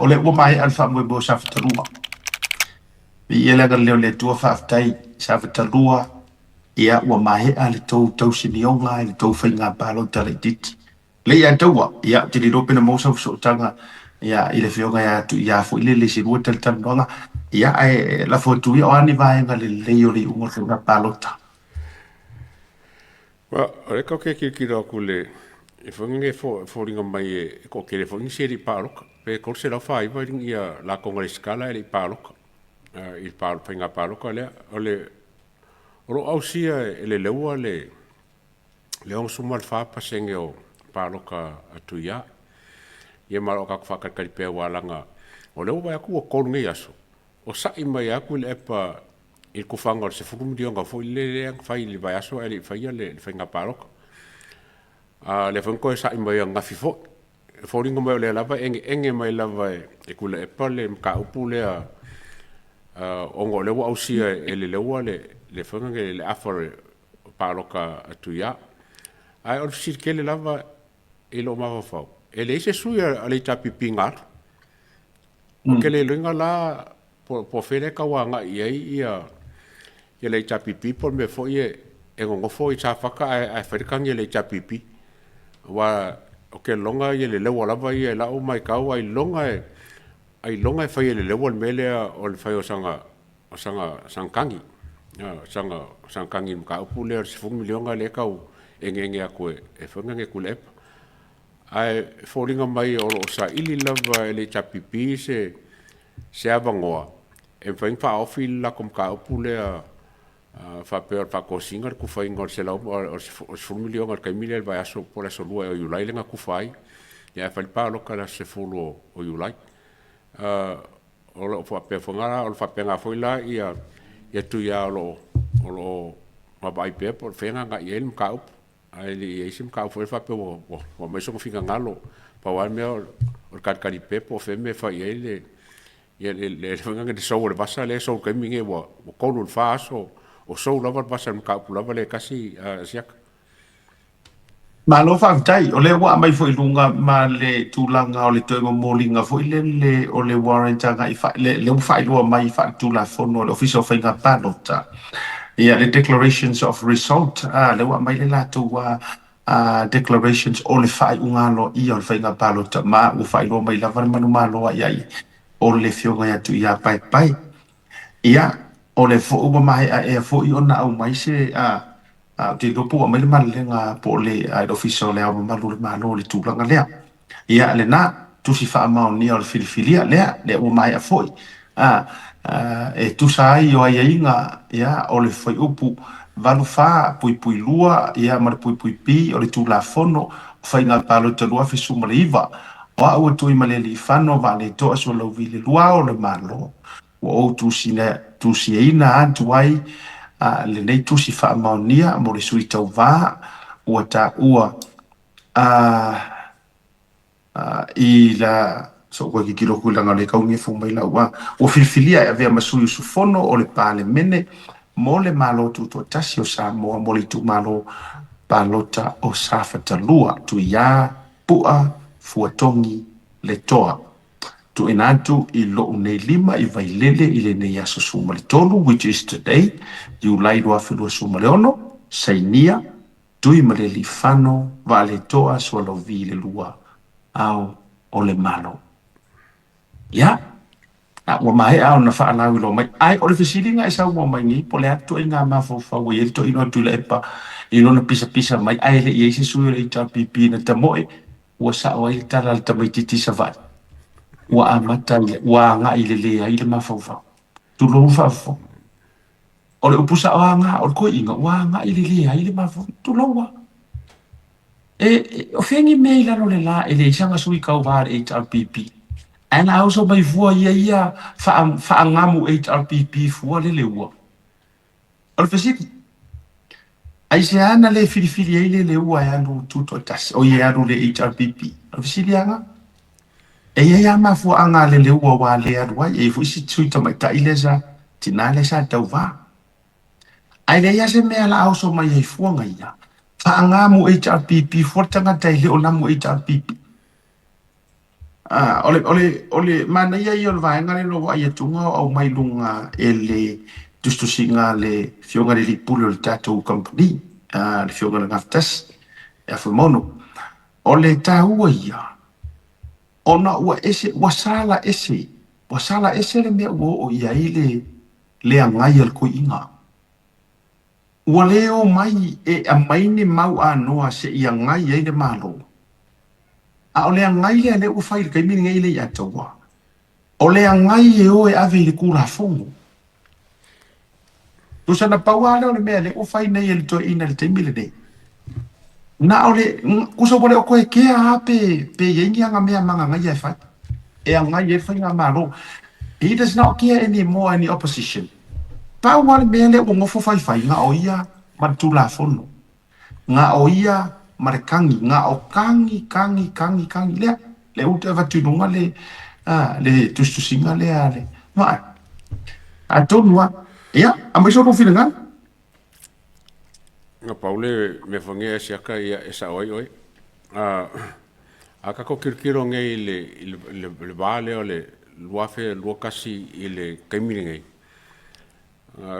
O lea ua maea le faamoemoe o Safatalua. Viia le agalelei o le Atua, faafetai Safatalua, ia ua maea le tou tausinioga i le tou faiga palota laitiiti. Lei ia taua, ia ou te le iloa pe na maua sau fesootaga ia i le afioga ia Tuia foi lele i se lua talatalanoaga, ia ae lafo atu ia o a ni vaega lelei o le iuga o le faiga palota. Ua, o lea tatou te tilotilo atu i le foi lenei e foliga mai e toatele foi nisi e le i palota. Pe 349 ia latou na resitala ae le i palota i le faiga palota lea. O le o lo o ausia e le Leua le 64% o palota a Tuia. Ia ma o lo o tatou faatalitali pea aua leaga o lea ua vaai atu ua 3 nei aso o sa'i mai lava Tuilaepa i le tufaga o le 10 miliona foi lea na fai i le vaiaso ae le i faia le faiga palota. A o lea foi na toe sa'i mai ananafi foi. E foliga mai o lea lava e egeege mai lava e Tuilaepa le mataupu lea ona o lea ua ausia e le Leua le foi lea le afa o le palota a Tuia. Ae o le fesili tele lava i lou mafaufau, e leai se sui a le HRPP na alu. Ou te le iloaina la po o fea lea e tau agai i ai ia le HRPP po o le mea foi e nonofo i Safata ae fai le tagi a le HRPP. Aua ou te lagona ia le Leua lava ia i lau matau ailoga e fai e le Leua le mea lea o le fai o sana tagi, sana tagi i le mataupu lea o le $10 miliona lea e tau egeege atu e fai e Tuilaepa. Ae foliga mai o lo o saili lava e le HRPP se avanoa e mafai ona faaofi le latou mataupu lea faapea o le faatosina le tufaina o le $10 miliona i le taimi lea i le vaiaso po o le aso 2 ea o Iulai lea na tufa ai, ae fai le palota i le aso 10 o Iulai. O lo o faapea foi la, o lo o faapena foi la ia Tuia o lo o vaavaai pea po o fea e agai i ai le mataupu. Ae le i i ai se mataupu foi lea faapea ua aumai sona finagalo. Pau lava le mea o le talitali pea po o fea le mea e fai i ai le le sou o le vasa lea e sou i le taimi lenei ua 3 i le 4 aso o sou lava le vasa i le mataupu lava lea e tasi Asiata. Malo faafetai. O lea ua aumai foi i luga ma le tulaga o le toe momoliga foi lele o le warrant agai lea ua faailoa mai faaletulafono a le Ofisa o Faiga Palota. Ia, le declarations of result, lea ua aumai le latou declarations o le faaiuga aloaia o le faiga palota, ma ua faailoa mai lava le manumalo aiai o le afioga ia Tuiapaepae. Ia, o lea foi ua maea ea foi ona aumai se ou te iloa po ua aumai le malelega po o le le Ofisa o le Ao Mamalu o le Malo i le tulaga lea. Ia, lena, tusi faamaonia o le filifilia lea, lea ua maea foi. E tusa ai o aiaiga, ia, o le fuaiupu 84(2), ia, ma le (b) o le Tulafono o Faiga Palota 2019, o au o Tuimalealiifano Vaaletoa Sualauvi le Lua Ao o le Malo, ua ou tusiaina atu ai lenei tusi faamaonia mo le sui tauva ua taua i la so ua tilotilo atu i leaga o lea e tau nefu mai lau a ua filifilia e avea ma sui usufono o le Palemene mo le Malo Tutoatasi o Samoa mo le itumalo palota o Safata 2, Tuiā Pu'a Fuatogi Letoa. Tuuina atu i lou nei lima i Vailele i lenei aso 13, which is today, Iulai 2026, sainia Tuimalealiifano Vaaletoa Sualauvi le Lua Ao o le Malo. Ia, ua maea ona faalauiloa mai. Ae o le fesiliga e saunoa mai nei, po o le a le ituaiga mafaufau ua i ai le toeaina o Tuilaepa i lona pisapisa mai, ae le i i ai se sui o le HRPP na tamoe, ua sao ai le tala a le tamaitiiti Savaii, ua amata ua agai i le leai le mafaufau. Tulou faafofoga. O le upu sao aga, o le toeaina ua agai i le leai le mafaufau. Tulou lava. E, o fea ni mea i lalo o le la e leai sana sui tauva a le HRPP? Ae na oso mai fua ia ia faagamu HRPP fua le leua. O le fesili, aisea na le filifili ai le leua e alu tutoatasi, oi e alu le HRPP? O le fesili lava lena. E i ai lava mafuaaga a le leua ua le alu ai, e i ai foi si sui tamaitai lea sa, tina lea sa tauva. Ae leai lava se mea o le a oso mai ai fua ia. Faagamu HRPP fua le tagata e le o namu HRPP. O le manaia ia o le vaega lea na vaai atuga o aumai luga e le tusitusiga a le Afioga i le Alii Pule o le tatou kamupani, le Afioga i le Gafatasi ia Fuimaono. O le taua ia, ona ua ese, ua sala ese, ua sala ese le mea ua oo i ai le agai a le toeaina. Ua le omai e aumai ni mau anoa seia agai ai le Malo. A o le agai lea lea ua fai i le taimi lenei le Aiataua, o le agai e o e ave i le Tulafono. Tusa na pau lava lea o le mea lea ua fai nei e le toeaina i le taimi lenei. Na o le, tusa ua le o toe kea lava pe i ai ni aga mea magagaia e fai, e agai ai le faigamalo. He does not care anymore any opposition. Pau lava le mea lea ua nofo faifai, na o ia ma le Tulafono. Na o ia ma le kagi, na o kagi, kagi, kagi, kagi. Lea, le uta e avatu i luga le tusitusiga lea le ma atonu lava. Ia, aumai so lou finagalo. Na pau le mea foi nei e siaka ia e sao ai oe. A tatou tilotilo nei i le va lea o le 2021 i le taimi lenei,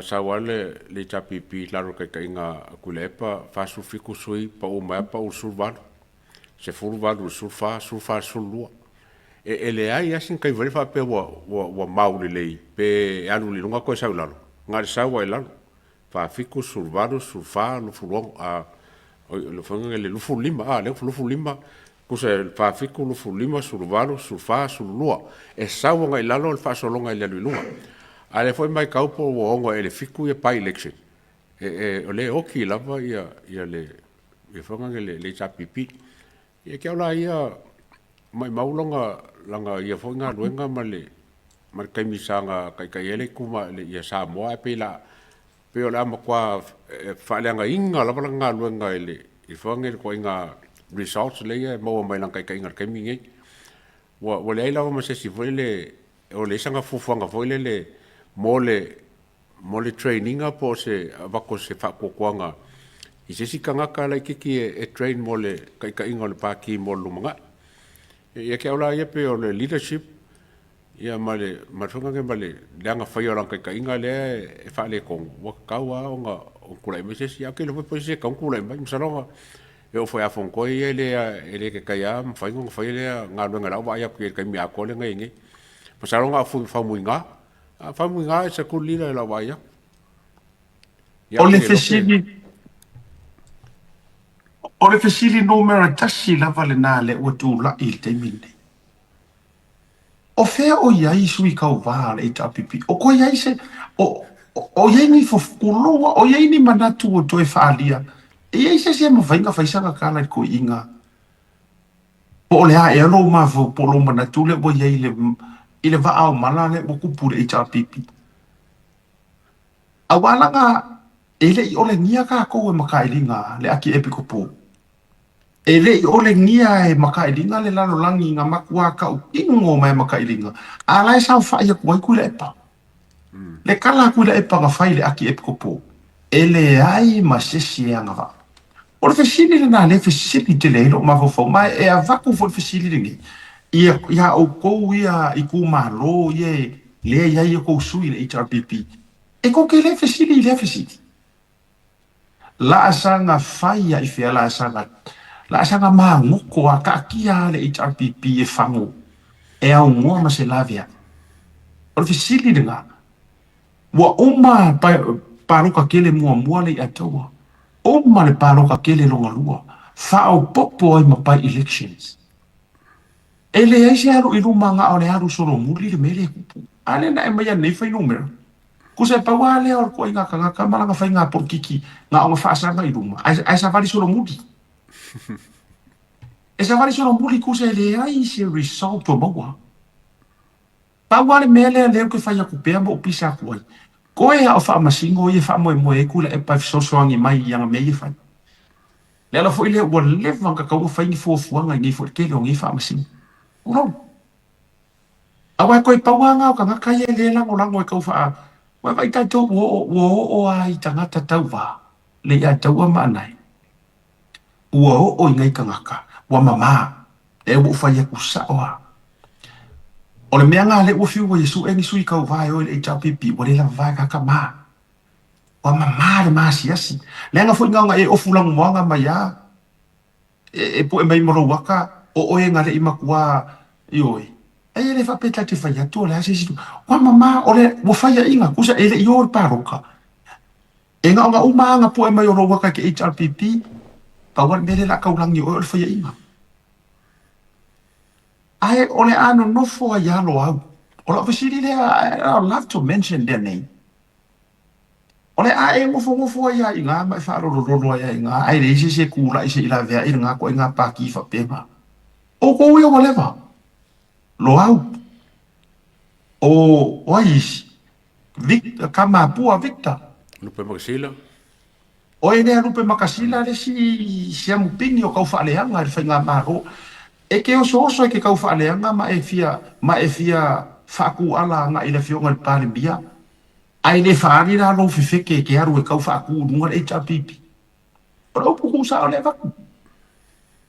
sau lava le HRPP i lalo o le taitaiga a Tuilaepa, 47 sui, pau mai lava pau i le 18, 18 i le 14, 14 i le 12. E leai lava sina taimi foi lea faapea ua mau lelei pe alu i luga toe sau i lalo, na o le sau lava i lalo. 47, 18, 14, 26, le 25, lea 25, tusa e 47, 25, 18, 14, 12. E sau agai i lalo le faasologa i le alu i luga. A o lea foi matau po ua ono ea i le 7 ia by-election, o lea e oti lava ia le foi lea le HRPP. Ia te au la ia, maumau lona ia foi galuega ma le taimi sa na taitai ai le ituma ia Samoa, ae pei la pei o le a matua faaleagaina lava lana galuega i le foi le ituaiga results lea e maua mai lana taitaiga i le taimi lenei. Ua leai lava ma se isi foi lele o leai sana fuafuaga foi lele mo le training po o se avatu o se faatuatuaga i se isi tagata laitiiti e train mo le taitaiga o le pati mo le lumanai. Ia te au la ia pei o le leadership ia ma le foi lea ma le agafaia o lana taitaiga lea e faaletonu, ua tatau lava ona tulai mai se isi. Ae ou te iloa foi po o se isi e tatau ona tulai mai. Masalo e oo foi ia Fonotoe ia e le taitai lava mafai ona faia lea galuega i lau vaai atu i ai i le taimi atoa lea na i ai nei. Masalo na o Faumuina. A Faumuina is a good leader i lau vaai atu. O le fesili numera 1 lava lena lea ua tulai i le taimi lenei. O fea o i ai sui tauvā o le HRPP? O ko i ai se o i ai ni fufukulua, o i ai ni manatu o toe faaalia. E i ai se isi e mafai ona fai sana tala i le toeaina. Po o le a ea lou mafaufau po o lou manatu lea ua i ai i le vaa o mala lea ua tupu i le HRPP. Aua laga e le i olegia tatou e matailiga le Akiepikopo. E le i olegia e matailiga le lalolagi na matua tautino mai matailiga. A la e saofai atu ai Tuilaepa. Le tala a Tuilaepa na fai i le Akiepikopo, e leai ma se isi e agavaa. O le fesili lena lea e fesili tele ai lou mafaufau, ma e avatu foi le fesili lenei ia outou ia itumalo ia lea e i ai outou sui i le HRPP. E tou te le fesili i lea fesili. Laasaga fai a i fea laasaga magoto a taatia a le HRPP e fago e aunoa ma se laveai. O le fesili lena, ua uma palota tele muamua le Aiataua, uma le palota tele lona lua, faaopoopo ai ma by-elections. E leai se alu i luma na o le alu solomuli le mea lea e tupu. A lea na e aumai nei fuainumera. Tusa e pau lava lea o le ituaiga tagata ma lana faiga polokiki na ona faasaga i luma, ae savali solomuli. E savali solomuli tusa e leai se result o maua. Pau lava le mea lea lea ou te fai atu pea ma ou pisa atu ai. Koe a o faamasino ia e faamoemoe ai Tuilaepa e fesoasoani mai i ana mea ia e fai. Le ala foi lea ua leva ona tatau ona fai ni fuafuaga i nei foi le tele o nei faamasino. Tulou. Aua e toe pau lava na o tagata ia e le lagolago e tau faa. Ua vaai tatou ua oo lava i tagata tauvā le Aiataua ma Anae. Ua oo i nai tagata ua mamā. Lea ua ou fai atu sao lava. O le mea lena lea ua fiu ai e suʻe ni sui tauva e o i le HRPP, ua le lava vae tagata ma. Ua mamā le maasiasi. Leaga foi na ona e ofu lanumoana mai lava, e pue mai ma lou ata, o oe na le i matua, ioe. Ai e le faapea ta te fai atu o le a se isi. Ua mamā, o le, ua faiaina, tusa e le i o i le palota. E na ona uma lava ona pue mai o lou ata i ke HRPP, pau lava le mea lea o le a taulagi e oe o le faiaina. Ae o le a nonofo ai lava Loau. O lau fesili lea, I would love to mention their name. O le a e nofonofo ai lava i ina ma e faalolololo ai lava i ina, ae leai se isi e tulai se i laveai lena ituaiga pati faapena. Outou ia ua leva. Loau. O, o ai isi? Vic, Kamapua Victor. Lupe Makasila. Oe lea Lupe Makasila le isi siamu pini o taufaaleaga i le faigamalo. E te osooso i ke taufaaleaga ma e fia ma e fia faatūala agai i le Afioga i le Palemia, ae le faaali la lou fefete e te alu e tau faatū i luga le HRPP. O le upu tuusao lea e avatu.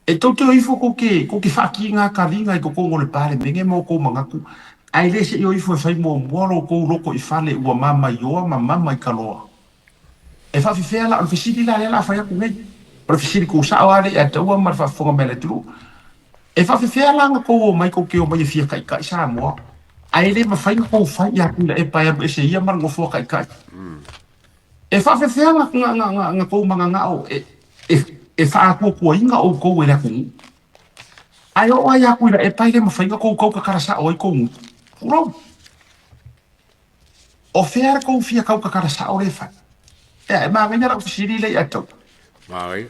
E tou te o ifo tou te tou te faatiga taliga i totonu o le Palemene ma outou manatu, ae le se i o ifo e fai muamua lo outou loto i fale ua mamaioa ma mama i taloa. E faafefea la, o le fesili la lea o le a fai atu nei, o le fesili tuusao lava lea ia te au ma le faafofoga mai a le atunuu, e faafefea la ona tou omai tou te omai e fia taitai Samoa, ae le mafai ona tou fai ia Tuilaepa e alu ese ia ma le nofoa taitai? E faafefea na tou mananao e faaatuatuaina outou e le atunuu, ae oo lava ia Tuilaepa e le mafai ona tou tau tatala sao ai tou gutu? Tulou. O fea le tou fia tau tatala sao lea e fai? Ea, e manaia lau fesili lea ia te au. Manaia.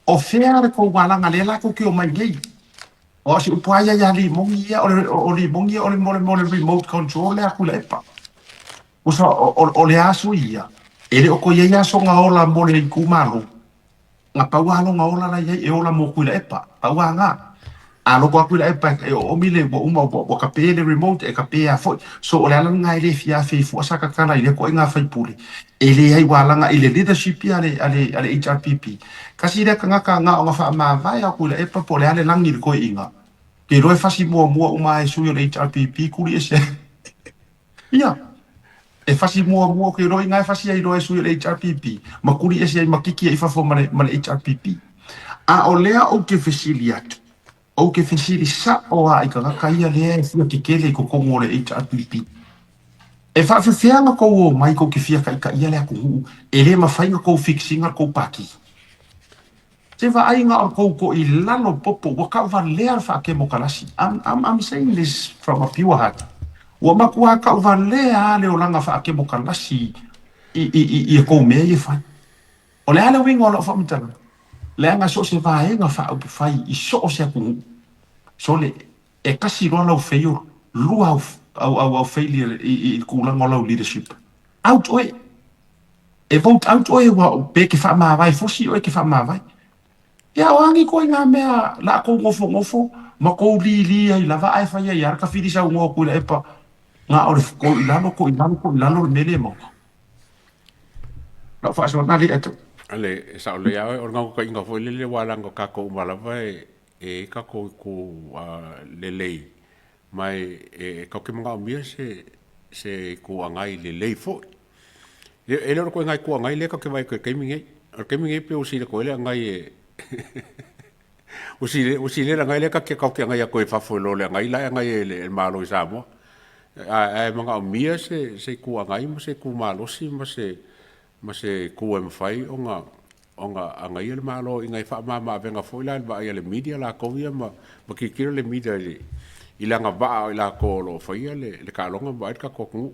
O fea le tou alaga lea la tou te omai nei? O si upu lava ia ia Limoni ia, o le, o Limoni ia o le, o le, o le remote control lea a Tuilaepa. Tusa o le a sui ia, e le o toe i ai lava sona ola mo le itumalo. Na pau lava lona ola la i ai e ola mo Tuilaepa. Pau lava na. A logo atu Tuilaepa e oomi le ua uma ua kape le remote e kape lava foi. So o le ala lena e le fia afe ai fua sa tatala i lea ituaiga sui usufono. E leai ua alaga i le leadership ia a le, a le, a le HRPP. Kasi lea tagata na ona faamavae a Tuilaepa po o le a le lagi i le toeaina. Ke iloa e fasi muamua uma lava e sui o le HRPP kuli ese ai. Ia. E fasi muamua ou te iloa ina e fasi ai loa e sui o le HRPP ma kuli ese ai ma kiki ai i fafo ma le, ma le HRPP. A o lea ou te fesili atu, ou te fesili sao lava i tagata ia lea e fia kekele i totonu o le HRPP. E faafefea ona tou omai tou te fia taitaia le atunuu e le mafai ona tou fix ina le tou pati? Se vaaiga o le tou toilalo popo ua tauvalea le faakemokalasi. I'm, I'm, I'm saying this from a pure heart. Ua matua tauvalea lava le olaga faakemokalasi i, i, i, i a tou mea ia e fai. O le a le uiga o lau faamatalaga? Leaga so o se vaega faaupufai i so o se atunuu, sole, e tasi loa lau fail, lua au, au, au, au failure i, i, i le tulaga o lau leadership. Out oe! E vote out oe ua pe ke faamavae fosi oe ke faamavae. Ia o a ni ituaiga mea la kou nofonofo ma kou lili ai lava ae fai ai lava le tafili saunoa Tuilaepa na o le kou i lalo, kou i lalo, kou i lalo le mea lea e maua. Lau faasoa lea atu. Ale, e sao lelei lava oe, o le naunautaiga foi lele aua leaga o tatou uma lava e i ai tatou itu lelei, ma e tatou te manaomia se itu agai lelei foi. E le o le ituaiga itu agai lea tatou te vaai atu i le taimi lenei. O le taimi lenei pei ua sili atu ai le agai e ua sili le agai lea tatou te agai atu ai i fafo i lo le agai la e agai e le Malo i Samoa. Ae manaomia se itu agai ma se itu malosi ma se itu e mafai ona agaia le Malo ina ia faamama-avega foi la i le vaai a le media latou ia ma tilotilo le media i le agavaa o i latou o lo o faia le taaloga ma vaai le tatou atunuu.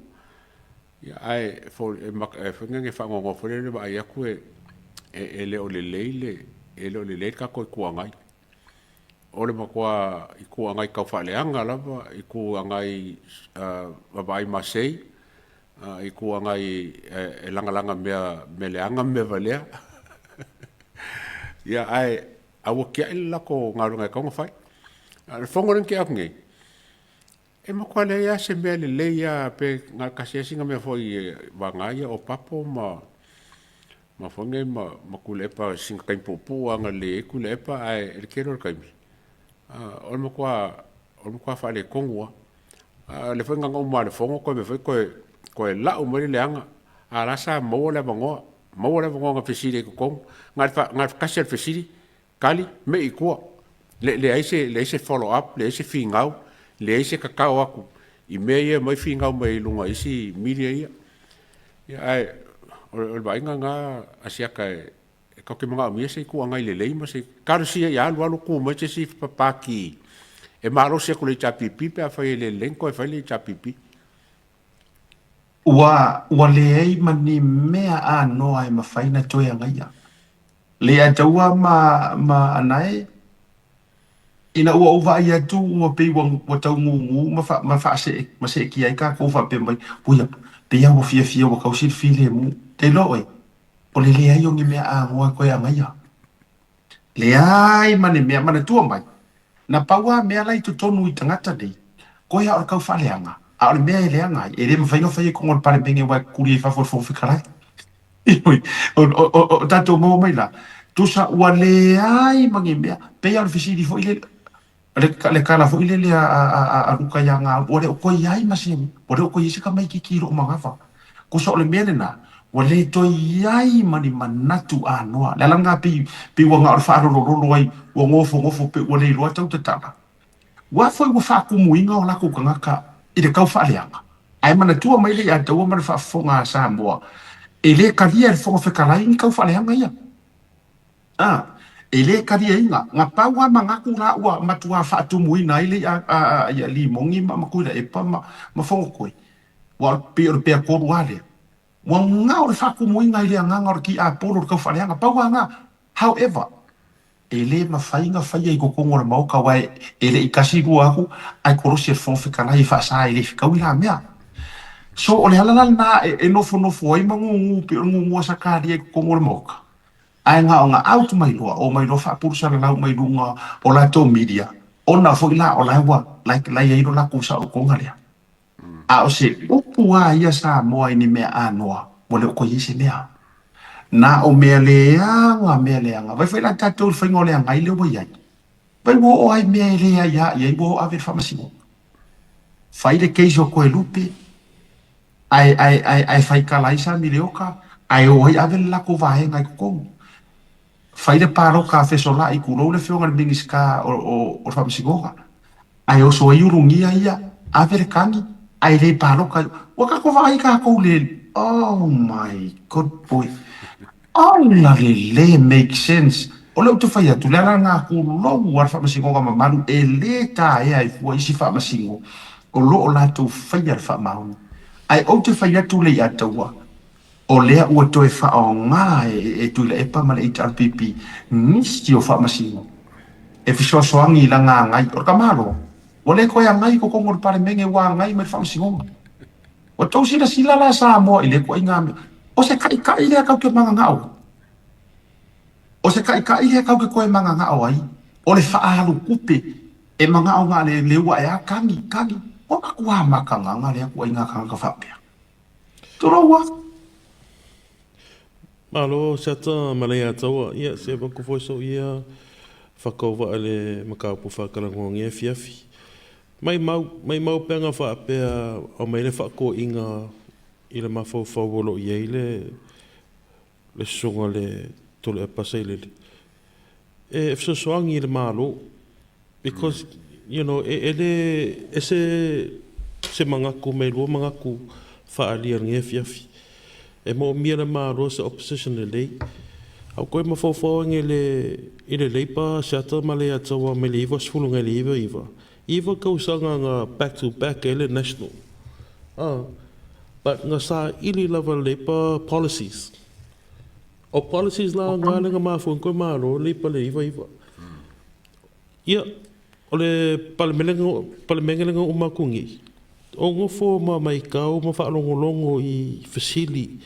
Ia, ae e faanoanoa foi lele vaai atu e le o lelei le e le o lelei le tatou Itu Agai. O le matua Itu Agai tau faaleaga lava, Itu Agai vaavaai masei, Itu Agai e lagalaga mea mea leaga ma mea valea. Ia, ae a ua tiai le latou galuega e tatau ona fai. A o le fono lea na tea atu nei, E matua leai lava se mea lelei lava pe na o le tasi lava sina mea foi e vagana ia Opapo ma ma foi nei ma ma Tuilaepa sina taimi puupuu lava na lelei ai Tuilaepa ae i le tele o le taimi, o le matua o le matua faaletonu lava. A o lea foi na uma le fono toe mea foi toe toe lau mai le leaga, a o la sa maua le avanoa, maua le avanoa na fesili ai i totonu. Na o le tasi lava o le fesili, tali, mei i tua. Leai se leai se follow up, leai se finau, leai se tatao atu i mea ia e aumai finau mai ai i luga i isi media ia. Ia ae o le vaaiga lena a Asiata e tatou te manaomia se Itu Agai lelei ma se talosia ia alu alu tu mai se isi Pati e malosi atu i le HRPP pe afai e le lelei ona toe fai le HRPP. Ua leai ma ni mea anoa e mafai ona toe agaia. Le ataua ma anae, ina ua ou vaai atu ua pei ua tau gugu ma ma seetia ai tatou faapea mai, puia, pei lava ua fiafia ua tausi le filemu. Te iloa oe, o le leai o ni mea anoa e toe agaia. Leai ma ni mea, manatua mai, na pau lava mea la i totonu i tagata nei, koe lava o le tau faaleaga, a o le mea e leaga ai, e le mafai ona faia i totonu o le Palemene aua e tutuli ai i fafo e le Fofoga Fetalai. Ioe, o tatou maua mai la, tusa ua leai ma ni mea, pei lava o le fesili foi lele, le tala foi lele a Luka ia Gaul, ua le o toe i ai ma se, ua le o toe i ai se tamaitiiti i lou manava. Tusa o le mea lena, ua le toe i ai ma ni manatu anoa. Le ala lena pei, pei ua na o le faalolololo ai, ua nofonofo pei ua le iloa tau tatala. Ua foi ua faatumuina o latou tagata i le tau faaleaga. Ae manatua mai le Ataua ma le faafofoga a Samoa, e le talia e le Fofoga Fetalai ni tau faaleaga ia. A, e le taliaina. Na pau lava manatu la ua matua faatumuina ai le i'a ia Limoni ma Tuilaepa ma Fonotoe, aua pei o le peatolu lava lea. Ua gao le faatumuina i le agaga o le tiapolo o le tau faaleaga. Pau lava na. However, e le mafai ona faia i totonu o le Maota aua e le i tasi lua atu ae kolosi e le Fofoga Fetalai e faasa e le fetaui la mea. So o le ala la lena e nofonofo ai ma gugu pei o le gugu a Sakaria i totonu o le Maota. Ae na ona out mai loa, omai loa faapulusalalau mai luga o latou media, ona foi la o la ua la i ai lo latou saolotoga lea. A o se upu lava ia Samoa i ni mea anoa, ua le o toe i ai se mea. Na o mea leaga, mea leaga. Vaai foi la tatou i le faiga o le agai lea ua i ai. Vai ua oo lava i mea e le aia i ai, ua oo ave i le faamasinoga. Fai le case o Toelupe, ae, ae, ae, ae faitala ai Sami Leoka, ae o ai ave le latou vaega i totonu. Fai le palota a Fesolai, tulou le afioga i le Minisita o le Faamasinoga, ae oso ai Ulugia ia, ave le tagi, ae le palota. Ua tatou vaai tatou le, oh my good boy. Ola le le make sense. O lea ou te fai atu, le ala lena tulou a le Faamasinoga mamalu e le taea ai fua isi faamasino o lo o latou faia le faamaoni. Ae ou te fai atu le Iataua, o lea ua toe faaaoga e Tuilaepa ma le HRPP nisi o faamasino e fesoasoani i lana agai. O le tamaloa, ua le toe agai i totonu o le Palemene, ua agai mai le Faamasinoga. Ua tou silasila la Samoa i lea ituaiga mea. O se taitai lea tatou te mananao ai. O se taitai lea tatou te toe mananao ai, o le faaalu tupe e manao na o le leu ae a kagi, kagi. Ua matua matagaga lea ituaiga tagata faapea. Tulou a. Malo Siata ma Leiataua, ia se avatu foi sou ia whakaova i le mataupu whakalanoa afiafi. Maimau, maimau pe ana faapea aumai le faatoaiga i le mafaufau o lo o i ai le le susuga i le Tuilaepa Sailele e fesoasoani i le Malo because you know e le ese se manatu mai lua manatu faaalia i lenei afiafi. E moomia e le Malo se opposition lelei. A ua toe mafaufau ane i le Labour Seattle ma Leiataua mai le 90 nai le 99, iva tausaga na back to back ai le National. But na saili lava le Labour policies. O policies la na lea na mafua ai toe malo le Labour i le 99. Ia, o le Palemene lea na uma atu nei, o nofo ma maitau ma faalogologo i fesili,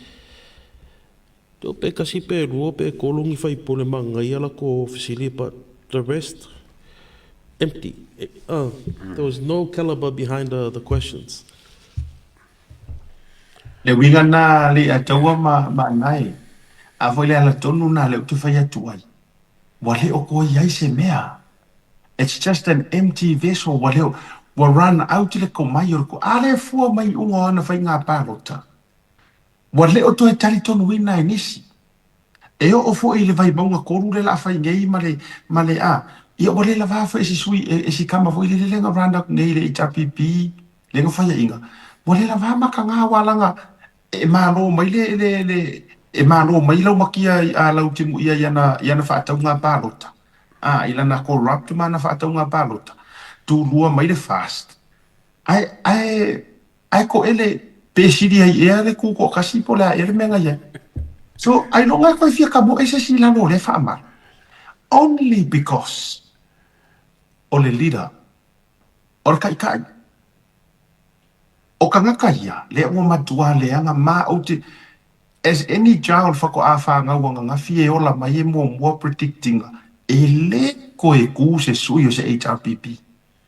pe tasi pe lua pe tolu ni faipule manaia latou fesili, but the rest, empty. There was no caliber behind the questions. Le uiga lena Leiataua ma Anae, a foi le ala tonu lena lea ou te fai atu ai, ua le o toe i ai se mea. It's just an empty vessel ua leo, ua run out le komai o le ko, a le fua mai iuga o ana faiga palota. Ua le o toe talitonuina e nisi. E oo foi i le Vaimauga 3 lea la a fai nei ma le, ma le a, ia ua le lava foi e si sui, e si tama foi lele lea na run atu nei i le HRPP, lea na faiaina, ua le lava mataga aua leaga e malo mai le, le, le, e malo mai lau makia a lau timuia i ana, i ana faatauga palota, a, i lana corrupt ma ana faatauga palota, tulua mai le FAST. Ae, ae, ae toele pe sili ai ea le tu toatasi po o le a ea le mea na i ai. So, ailoga e toe fia tamoe se isi i lalo o lea faamala. Only because o le leader, o le taitai, o tagata ia, lea ua matua leaga ma ou te, as any child faatoa fanau ananafi e ola mai e muamua predicting e le toe tu se sui o se HRPP.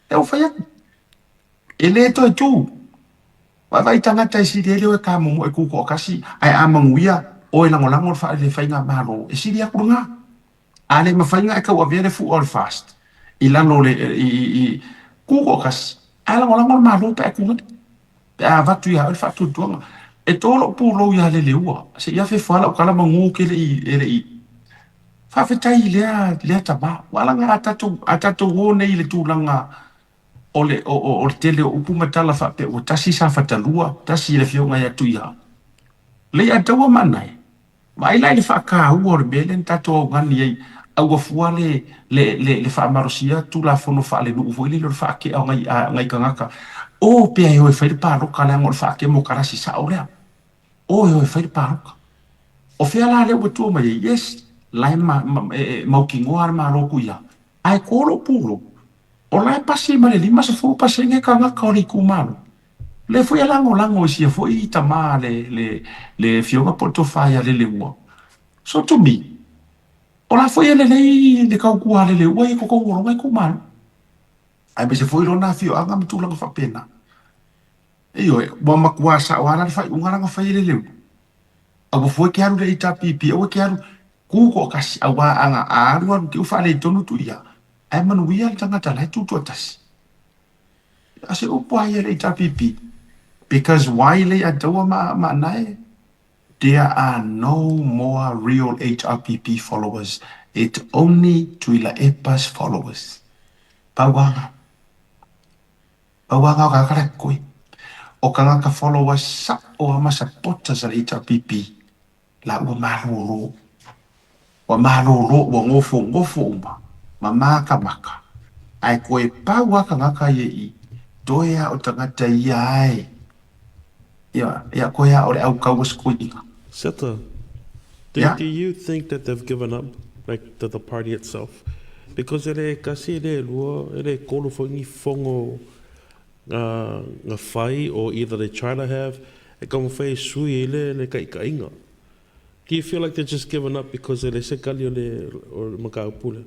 Lea ua fai atu. E le toe tu. Vaavaai tagata e sili ai le o e kamomoe tu toatasi ae a manuia o e lagolago le faigamalo e sili atu lena. A le mafai ona e tauavea le fua o le FAST i lalo o le i tu toatasi ae lagolago le Malo pe a e tulai, pe a avatu ia oe le faatuatuaga. E to lou pulou ia Leleua se i afe ifo lava lau tala manu ou te le i e le i faafetai i lea lea tama. Ua ala ona a tatou a tatou o nei i le tulaga o le o le tele o upu ma tala faapea ua tasi Safata 2, tasi le afioga ia Tuiaana. Leiataua ma Anae, vaai la i le faataua o le mea lea na tatou augani ai, aua fua le le le le faamalosia Tulafono faalenuu foi lele o le faatea o nai nai tagata. O pea e o e fai le palota leaga o le faatemokarasi sao lea. O e o e fai le palota. O fea la lea ua tua mai ai? Yes, la e ma, ma, e, e mautinoa le Malo Tuiaana. Ae to lou pulou, o la e pasi ma le 50% tagata o le itumalo. Lea foi e lagolago i sia foi tama le, le, le afioga po o le tofa ia Leleua. So to me, o la foi e lelei le tautua a Leleua i totonu o lona itumalo. Aemaise foi lona afioaga ma tulaga faapena. Ioe, ua matua sao lava la le faaiuga la na fai e Leleua. Aua fua e te alu i le HRPP, aua e te alu, tu toatasi, aua a na alu alu te i ua faaletonu Tuia, ae manuia le tagata la e tu toatasi. A se upu a ia i le HRPP, because why Leiataua ma ma Anae, there are no more real HRPP followers, it only Tuilaepa's followers. Pau lava. Pau lava o tagata la e koe. O tagata followers sa'o lava ma supporters a le HRPP la ua malolo. Ua malolo, ua nofonofo uma ma makamaka, ae koe pau lava tagata ia i toe lava o tagata ia ae ia, ia koe lava o le au kaua sikuiga. Seta, do, Ia. do you think that they've given up, like the, the party itself? Because e le tasi, e le lua, e le tolu foi ni fono nga, nga whai or either they try to have, e taumafai e sui ai le, le taitaiga. Do you feel like they've just given up because e le se kali o le, o le mataupu lea,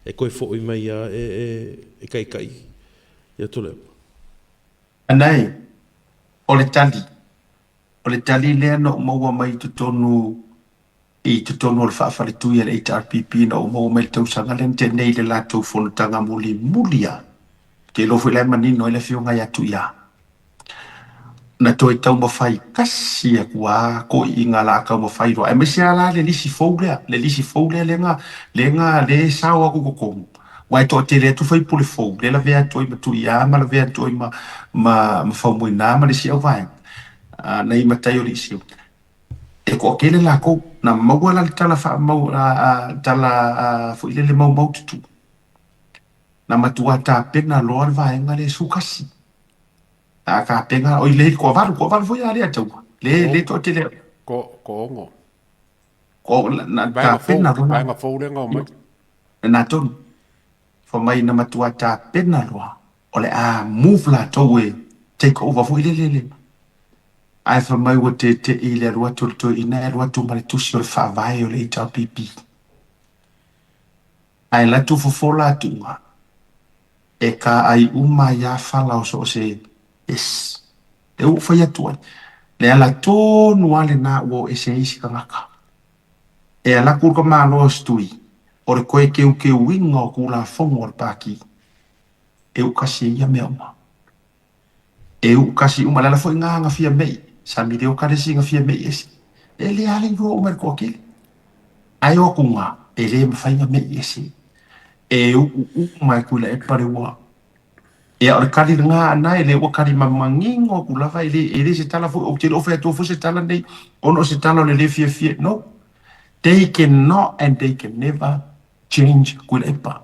e toe foi mai ia e, e, e taitai ia Tuilaepa? Anei, o le tali, o le tali lea na ou maua mai i totonu i totonu o le faafaletui a le HRPP na ou maua mai i le tausaga lea na tea nei i le latou fonotaga mulimuli lava. Ou te iloa foi la e manino ai le afioga ia Tuia. Na toe taumafai tasi atu lava toeaiina la a taumafai loa, aemaise lava la le lisi fou lea, le lisi fou lea lea na, lea na, lea e sao atu i totonu, aua e toatele atu faipule fou lea e lavea atu ai ma Tuia ma lavea atu ai ma, ma, ma Faumuina ma le isi auvaega, nai matai o Liiseu. E toatele latou, na maua la le tala faamau, tala foi lele maumaututu. Na matua tapena loa le vaega lea e 11. A tapena, oi le toavalu, toavalu foi a Leiataua. Le, le toatele. Ko, ko ono. Ko, na tapena loa. Vaega fou lea na omai. Na tonu. Fai mai na matua tapena loa. O le a move latou e take over foi lele le. Ae fai mai ua tete'i i le alu atu o le toeaina e alu atu ma le tusi o le faavae o le HRPP. Ae latu fofola atuga e kaai uma ai a fala o so o se yes. Lea ua ou fai atu ai, le ala tonu lava lena ua o ese ai isi tagata. E ala atu le Malo o se tui, o le toe teuteuina o Tulafono a le Pati. E u'ukasi e ia mea uma. E u'ukasi uma. Le ala foi nga nga fia mei. Sa mileo ka le isi nga fia mei ese. E le ale iloa uma e le toatele. Ae o aku nga, e le mafai nga mei ese. E u'u uma e Tuilaepa le ua. Ia o le kali lena ana e le ua kali manino atu lava e le e le se tala foi ou te le o fai atua foi se tala nei ona o se tala o le le fiafia. No. They cannot and they can never change Tuilaepa.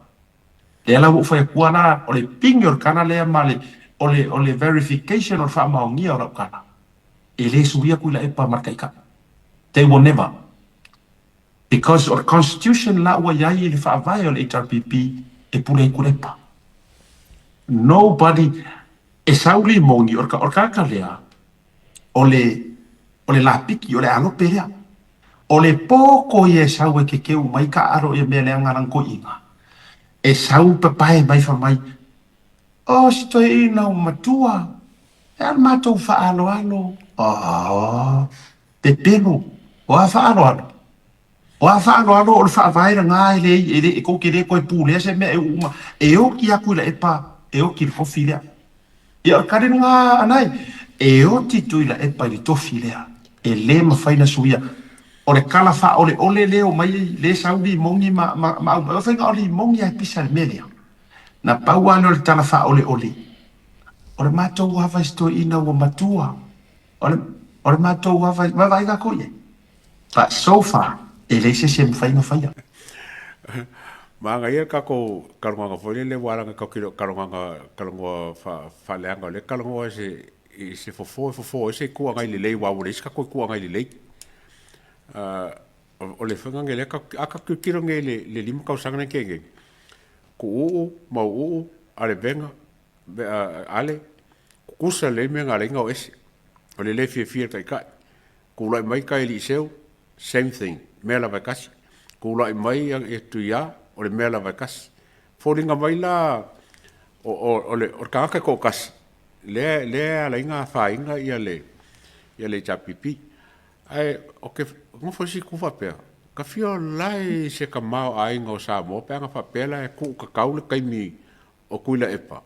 Lea la ua ou fai atua la o le pigi o le tala lea ma le o le o le verification o le faamaonia o lau tala e le suia Tuilaepa ma le taitai. They will never. Because o le constitution la ua iai i le faavae o le HRPP e pule ai Tuilaepa. Nobody e sau limoni o le o le tagata lea o le o le lapiki o le alope lea. O le poko ia e sau e kekeu mai ka alo ia mea leaga lana toeaina. E sau papae mai fai mai, Oh si toeaina ua matua, e a le matou faaaloalo? Oh, pepelo, o a faaaloalo? O a faaaloalo o le faavae lena e leai e le e tou te le toe pulea se mea e uma e oti atu i Laepa e oti i le tofi lea. Ia o le tali lena Anae, e oti Tuilaepa i le tofi lea, e le mafai ona suia. O le tala faaoleole lea o mai ai, lea e sau limoni ma, ma, ma aumai, o le faiga o limoni lava e pisa i le mea lea. Na pau lava lea o le tala faaoleole, o le matou ava i si toeaina ua matua, o le, o le matou ava i, vaavaai tatou i ai. But so far, e leai se isi e mafai ona faia. Manaia le tatou talanoaga foi lele aua leaga tatou te le o talanoaga talanoa faaleaga o lea e talanoa i se i se fofo e fofo ai se itu agai lelei aua ua leai se tatou itu agai lelei. O le faiga lenei lea a tatou tilotilo nei i le 5 tausaga lea na tea nei, Tuuu, Mauuu, Alevega, Ale, tutusa lelei mea na ala ai ona o ese. O le le fiafia i le taitai. Tulai mai tai alii seu, same thing, mea lava e tasi. Tulai mai ia Tuia, o le mea lava e tasi. Foliga mai la o le tagata e toatasi, lea e ala ai ona afaina ia le HRPP. Ae ou te nofo i isi itu faapea, ta fia ola i se tamaoaiga o Samoa pe ana faapea la e tuutatau le taimi o Tuilaepa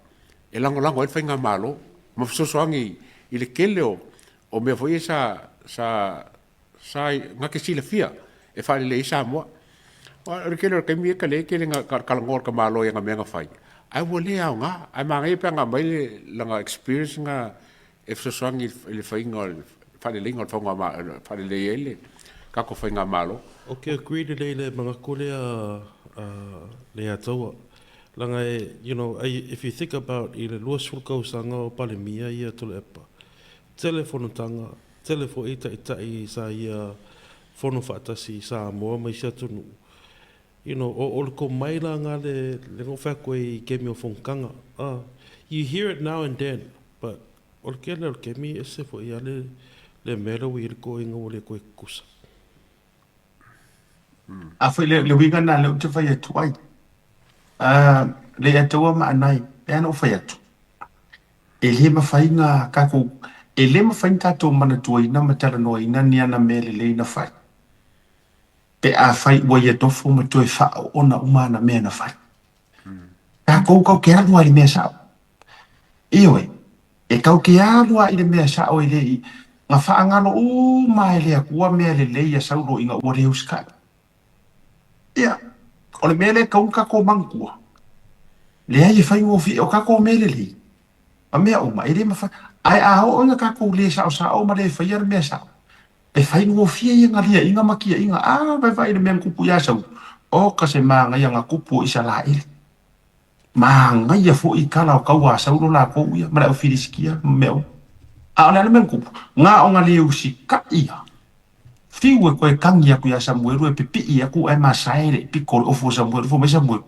e lagolago ai le faigamalo ma fesoasoani i le tele o mea foi ia sa sa sa na te silafia e faalelei ai Samoa. Aua o le tele o le taimi e tele tele na talanoa le tamaloa i ana mea na fai, ae ua le aoga. Ae manaia pe ana aumai lana experience na e fesoasoani i le faiga o le faaleleiga o le faigamalo, faalelei ai le tatou faigamalo. Ou te agree lelei i le manatu lea a Leiataua. Leaga e, you know, if you think about i le 20 tausaga o Palemia ia Tuilaepa, tele fonotaga, tele foi taitai sa ia fono faatasi i Samoa ma isi atunuu. You know, o le tomai la nga le, le na ou fai atu ai i kemi o fonotaga. You hear it now and then, but o le tele o le kemi e ese foi a le, le mea lea ua i ai le toeaina ua le toe tutusa. A foi le uiga lena lea ou te fai atu ai. Leiataua ma Anae, e pei ona ou fai atu, e le mafai ona tatou, e le mafai ona tatou manatuaina ma talanoaina ni ana mea lelei na fai, pe afai ua ia nofo ma toe faaoona uma ana mea na fai. Tatou tatou te alu lava i le mea sao. Ioe, e tatou te alu lava i le mea sao e le i na faagalo uma e le Atua mea lelei a Saulo ina ua le usitai. Ia, o le mea lea e tatau ona tatou manatua, leai e faigofie, o tatou mea lelei ma mea uma, e le mafai. Ae a oo ina tatou le saosao ma le faia le mea sao, e faigofie ia galiaiga ma tiaiga. A vaevae i le mea na tupu ia Saulo, oka se manaia na tupu o Isaraelu. Manaia foi tala o taua a Saulo latou ia ma le au Filisitia ma mea uma. A o le a le mea na tupu? Na ona le usitai ia. Fiu e toe tagi atu ia Samuelu e pipii atu ae masae le pito o le ofu o Samuelu. Fai mai Samuelu,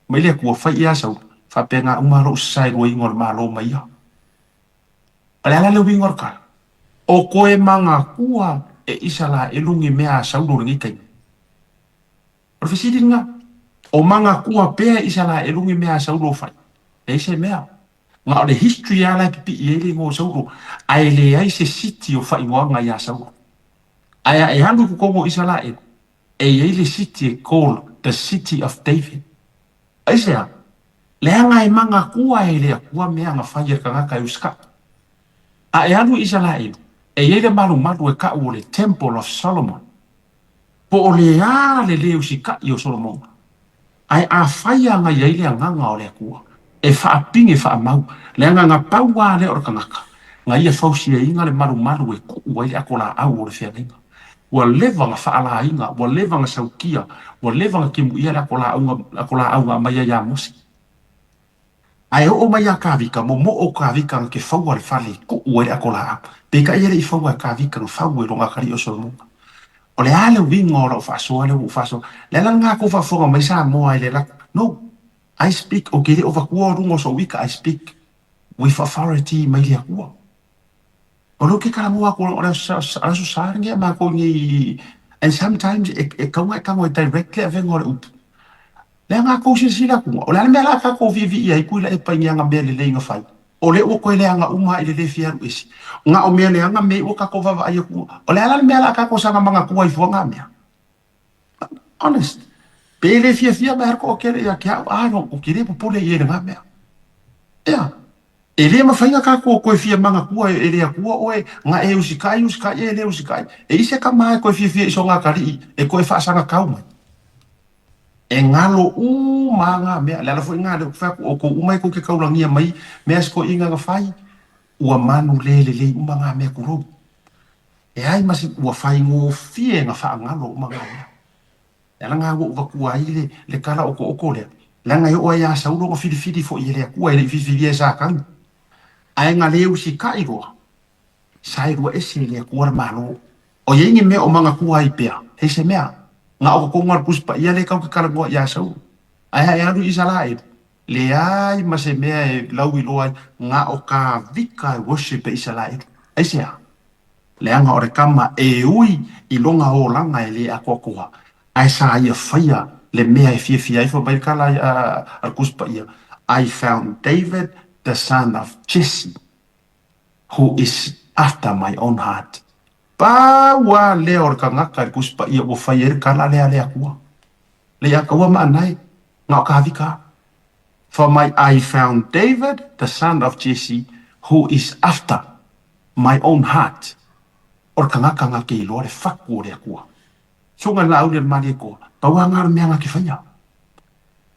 Mai le Atua, fai ia Saulo, faapena uma lou sasaeluaiga o le Malo ma ia. O le a la le uiga o le tala? O koe manatua e Isaraelu ni mea a Saulo i lenei taimi. O le fesili lena, o manatua pea e Isaraelu ni mea a Saulo o fai? Leai se mea. Na o le history lava la e pipii ai le igoa o Saulo, ae leai se siti o faaigoaga ia Saulo. Ae a e alu i totonu o Isaraelu, e i ai le siti e call the city of David. Aisea? Leaga e magakua e le Atua mea na fai e le tagata e usitaʻi. A e alu i Isalaelu, e i ai le malumalu e taʻu o le Temple of Solomon. Po o le a le lē usitaʻi o Solomona? Ae afai a na i ai le Agaga o le Atua e faapine faamau, leaga na pau a lea o le tagata, na ia fausiaina le malumalu e kuʻu ai le atolaau o le feagaiga. Ua leva na faalaina, ua leva na saukia, ua leva na timuia le atolaau na aumaia iā Mose. Ae oo mai iā Kavika, momoo Kavika na ke faua le fale e kuʻu ai le atolaau. Peitai e le i faua e Kavika na fau e lona atalii o Solomona. O le a le uiga o lau faasoa lea ua ou faasoa? Le ala lena kou faafofoga mai Samoa i le lako. No, I speak, ou te le o vatua o luga o sou ika, I speak with authority mai le Atua. O lea ou te talanoa atu o le aso Sa lenei a matou nei and sometimes e tatau ona e tago e direct le avega o le upu. Leaga a tou silasila atu, o le a le mea la a tatou viivii ai Tuilaepa i ni ana mea lelei na fai? O lea ua toe leaga uma lava i le le fia alu ese. Na o mea leaga mea ua tatou vaavaai atu, o le a la le mea la a tatou saga manatua ai fua na mea? Honest. Pe le fiafia mai lava le toatele ia te au, I don't, ou te le popole i ai i lena mea. Ea. E le mafai ona tatou toe fia manatua e le Atua oe, na e usitai, usitai, e le usitai. E i se tama e toe fiafia i sona atalii e toe faasagatau mai. E galo uma lava na mea. Le ala foi lena lea ou te fai atu, outou uma e tou te taulagia mai mea se toeaiina na fai, ua manu le lelei uma na mea tulou. Leai ma se, ua faigofie na faagalo uma na mea. Le ala lena ua ou avatua ai le, le tala otooko lea, leaga e oo lava ia Saulo na filifili foi e le Atua, e le i filifilia e Satani. Ae na le usitai loa, saelua ese e le Atua le Malo. O i ai ni mea o manatua ai pea? Hei se mea, na o totonu lava o le Tusi Paia lea e tatou te talanoa ia Saulo. Ae a e alu i Isaraelu, leai ma se mea e lauiloa ai, na o Kavika e worship e Isaraelu. Aisea? Leaga o le tama e ui i lona olaga e le atoatoa, ae sa ia faia le mea e fiafia ai, fai mai le tala a le Tusi Paia, I found David the son of Jesse, who is after my own heart. Pau lava lea o le tagata i le Tusi Paia ua fai ai le tala lea a le Atua. Le ia taua maanae, na o Kavika lava. Fai mai, I found David the son of Jesse, who is after my own heart, o le tagata na te iloa le fatu o le Atua. Suga le laau i le malie toa, pau lava na o le mea na te faia.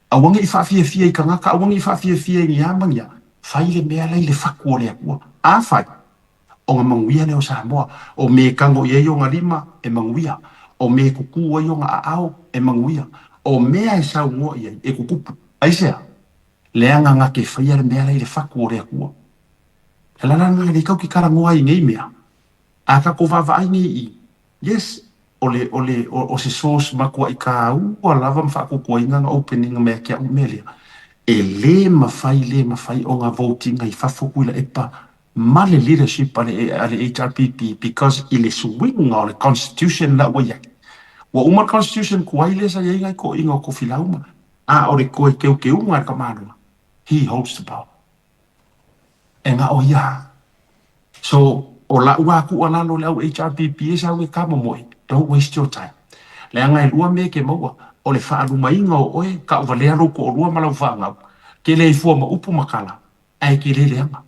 Aua ne i faafiafia i tagata, aua ne i faafiafia i ni a ma ni a, fai le mea la i le fatu o le Atua. Afai, ona manuia lea o Samoa, o me e tago i ai ona lima, e manuia. O me e kukū ai ona aao, e manuia. O mea e saunoa i ai, e kukupu. Aisea? Leaga na te faia le mea la i le fatu o le Atua. E lala lena e le tau ke talanoa ai i nei mea. A tatou vaavaai nei i, yes, o le, o le, o se source matuaʻi kāua lava ma faatuatuaina na opening mai ake au mea lea. E le mafai, le mafai ona vote ina i fafo Tuilaepa ma le leadership a le, a le HRPP because i le suiga o le constitution la ua i ai. Ua uma le constitution tuai lea sa i ai nai toeaiina o Tofilau ma, a o le toe teuteuga a le tamaloa, he holds the power. E na o ia. So, o la'u a tuualalo i le au HRPP e sau e kamomoe, don't waste your time. Leaga e lua mea e te maua, o le faalumaina o oe, taʻuvalea lou toalua ma lau fanau, te le fua ma upu ma tala, ae te le leaga.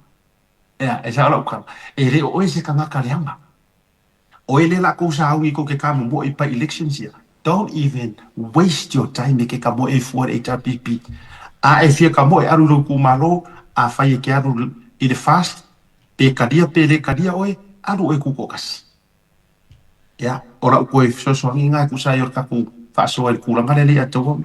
Ea, e sao lau tala, e le o oe se tagata leaga. Oe lea lakou sauni kou ke kamomoe i by elections ia, don't even waste your time e ke kamoe e fua i le HRPP. A e fia kamoe alu i lou itumalo, afai e ke alu i le fast, pe kalia pe le kalia oe, alu oe tutoatasi. Ia, o lau toe fesoasoani lena e tusa ai o le tatou faasoa i le tulaga lea le i ataua.